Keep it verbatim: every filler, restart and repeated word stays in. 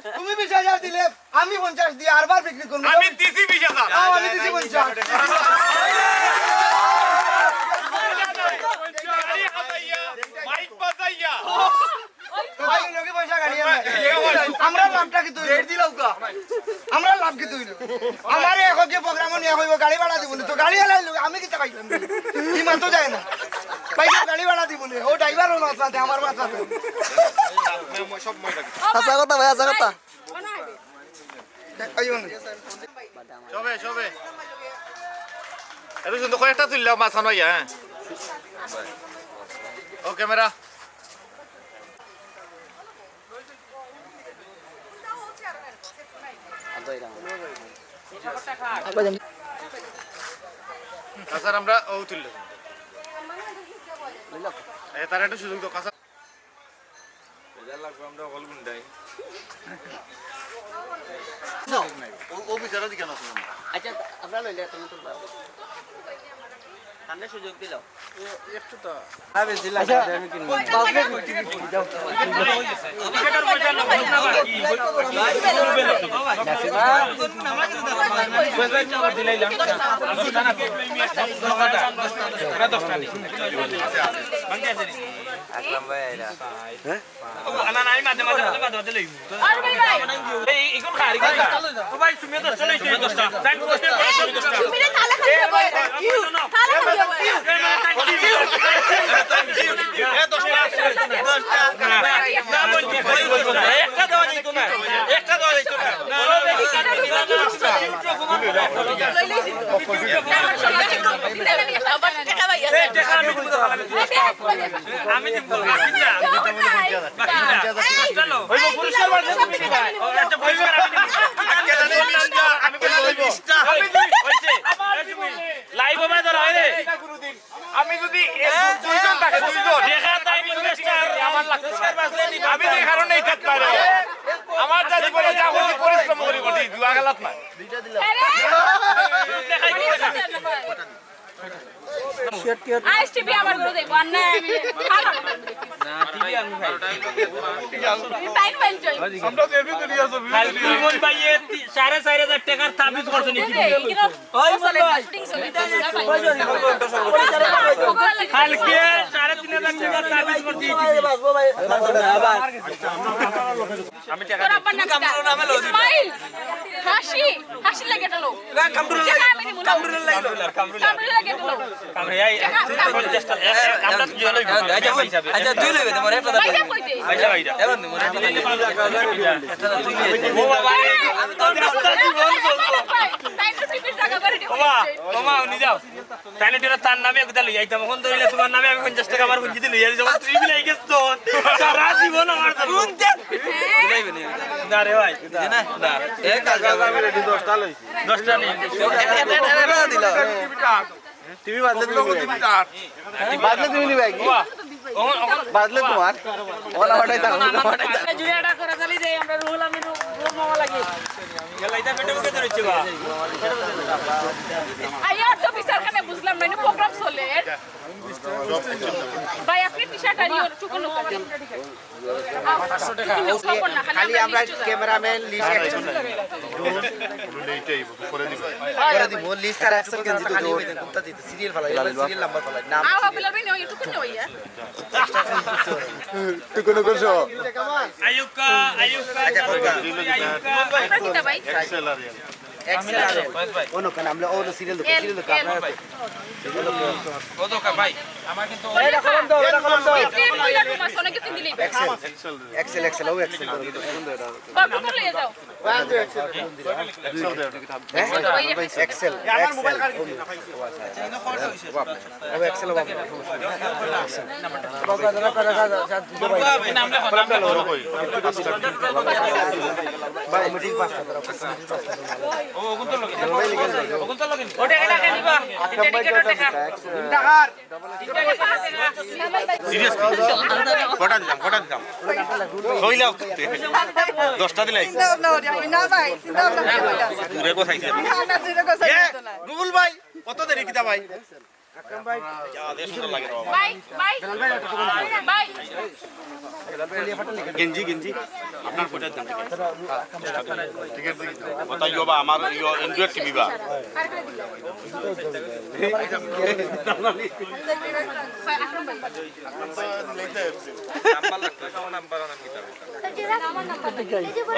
তুমি বিশ হাজার দিলে আমি পঞ্চাশ দিয়া আরবার বিক্রি করমু। আমি দিছি বিশ হাজার। আও, আমি দিছি পঞ্চাশ। গাড়ি হাতাইয়া, মাইক বাজাইয়া। ভাই, লগে পয়সা গাড়ি আনবা। আমরা লাভটা কিতা অইলো? রেট দিলাও কা? আমরা লাভ কিতা অইলো? আমারে এখন যে প্রোগ্রামো নিয়া কইবো গাড়ি ভাড়া দিবো না, তো গাড়ি আলাই লগে আমি কিতা পাইলাম? ইমান তো যায় না। ভাই, গাড়ি ভাড়া দিবো না, ও ড্রাইভারও মাছ মাতে, আমার মাছ মাতে। হাছা কথা ভাই, হাছা কথা। সবে, সবে। এত সুন্দর কয়েকটা তুললাম মাছ আনো ইয়া, হ্যাঁ। ও ক্যামেরা। আচ্ছা, আমরা ও তুললাম। এ, তার একটা সুযোগ দাও, কাঁচা। বেজার লাগবে, আমরা অকল গুন্ডাই। ও, ও বিচারা দিকে না, শোনো। আচ্ছা, আমরা লইলে তুমি তুলবা। সামনে সুযোগ দিল। একটু তো। আকরাম ভাই আইরা। হ্যাঁ? ও, না, না, আমি মাঝে মাঝে, মাঝে মাঝে, মাঝে মাঝে লইমু। আর ভাই, ভাই। এই, ইগুন খার, ইগুন খার। ও ভাই, তুমি দশটা লইছো, দশটা। তাই দশটা, দশটা। তুমি তালা খালি যাবো। তালা খালি যাবো। এ, দশটা। দশটা। না, না, বলছি, বলছি, বলছি। একটা দেওয়া যাইতো না। একটা দেওয়া যাইতো না। না, না, না, না, না, না। এই, টাকা আমি দিব, আমি দিব। আমি দিব, আমি দিব। চলো। ওই পুরস্কার বাড়লে তুমি দিবা। ও, একটা পুরস্কার আমি দিব। আমি বলবো, আমি বলবো। হইছে। লাইভ হবে ধরো, হয় রে। আমি যদি এক, দুইজন থাকে, দুইজন। দেখা তাই ইনভেস্টর, আমার লাগতো না। আমি যে কারণে এই থাকতে পারে। আমার যা জীবনে যা করছি পরিশ্রম করি করছি, জুয়া খেলাত না। আইস টিভি আবার করে দেবো, আর না আমি খারাপ। না, টিভি আমি খাই। টাইম পাইল জয়। আমরা তো এমনি দুনিয়া ছবি কাল দুনিয়া। তুই মন পাইয়ে তি-, সাড়ে চার হাজার টাকার তাবিজ করছে নাকি? এই কিরম? ওই মন ভাই। শুটিং ছবি তো আছে না ভাই? কালকে সাড়ে তিন হাজার টাকার তাবিজ করছে। আমি টাকা তোর আব্বার নাম কিতা? ইসমাইল। হাসি, হাসি লাগে এটা লো। না, কামরুল লাগে। টাকা আমি দিব না। কামরুল লাগে। কামরুল লাগে এটা লো। কামরুল, এই, টাকা, এই, টাকা। পঞ্চাশটা, এ, এ, আমরা দুজন লইব। আচ্ছা, তুই লইবে, তোমার একটা ভাইয়া কই দে? ভাইয়া, ভাইয়া। এবার দিব, একটা তুই লইবে। একটা তুই লইবে। ও বাবা রে। আমি তো রাস্তা জীবন বলবো। তাই তো টিকিট টাকা করে দিব। বাবা, মামা, উনি যাও। তাইলে এটা তার নামে একটা লই আইতাম। এখন ধরিলে তোমার নামে আমি পঞ্চাশ টাকা আমার পুঞ্জিতে লই আই। যখন তুমি মিলাই গেছ তো, সারা জীবন আমার জন্য। না রে ভাই। না, না। এ, কাল যাবে। দশটা নেই। এটা, এটা, এটা, এটা দিল। টিভি বাদলে তুমি নিবে। বাদলে তুমি নিবে কি? বাদলে তোমার। ওলা হটাই দাও, ওলা হটাই দাও। জুড়ে এটা করে চালিয়ে যাই আমরা, রুহুল আমিন, রুহুল মামা লাগি। গেল, এটা পেটে মুখে ধরেছে বা। আইয়ার তো বিচার খানে বুঝলাম না, এনে প্রোগ্রাম চলে। ভাই, আপনি টি-শার্ট আর ইওর চুকুন খালি আমরা ক্যামেরাম্যান, লিস্ট অ্যাকশন। করে দিব, লিস্ট আর অ্যাকশন কেন দিতে? কোনটা দিতে? সিরিয়াল ফালাই, সিরিয়াল নাম্বার ফালাই। নাম আও, বিলাল ভাই, নেও, একটু করে নেও, ইয়া। টুকুন করছো? আয়ুকা, আয়ুকা। আচ্ছা, কোনটা? আয়ুকা। আপনার কিতা ভাই? এক্সেল আর এল। এক্সেল আর এল। অনু কেন আমরা অনু সিরিয়াল দেখো, এল, সিরিয়াল দেখো, এল। আপনারা কত কা ভাই? আমার কিন্তু এই দেখো, বন্ধ, দেখো, বন্ধ। এক্সেল, এক্সেল, এক্সেল, ও এক্সেল। কত করে লইয়া যাও? Excel, excel, excel. ও এক্সেল বাবা। ভাই, মিটিং পাস করতে হবে। সিরিয়াস। কটা দিলাম, কটা দিলাম? কইলাও। দশটা দিলাই। চিন্তা ভাবনা করি আমি। না ভাই, চিন্তা ভাবনা করি না। দূরে গোছাইছে। না, না, দূরে গোছাইছে তো না। রুবুল ভাই, কত দেরি কিতা ভাই? ভাই, ভাই, ভাই। গেঞ্জি, গেঞ্জি। আপনার কোটার দাম। কথা ইয়ো বা আমার ইয়ো এন্ড্রয়েড টিভি বা।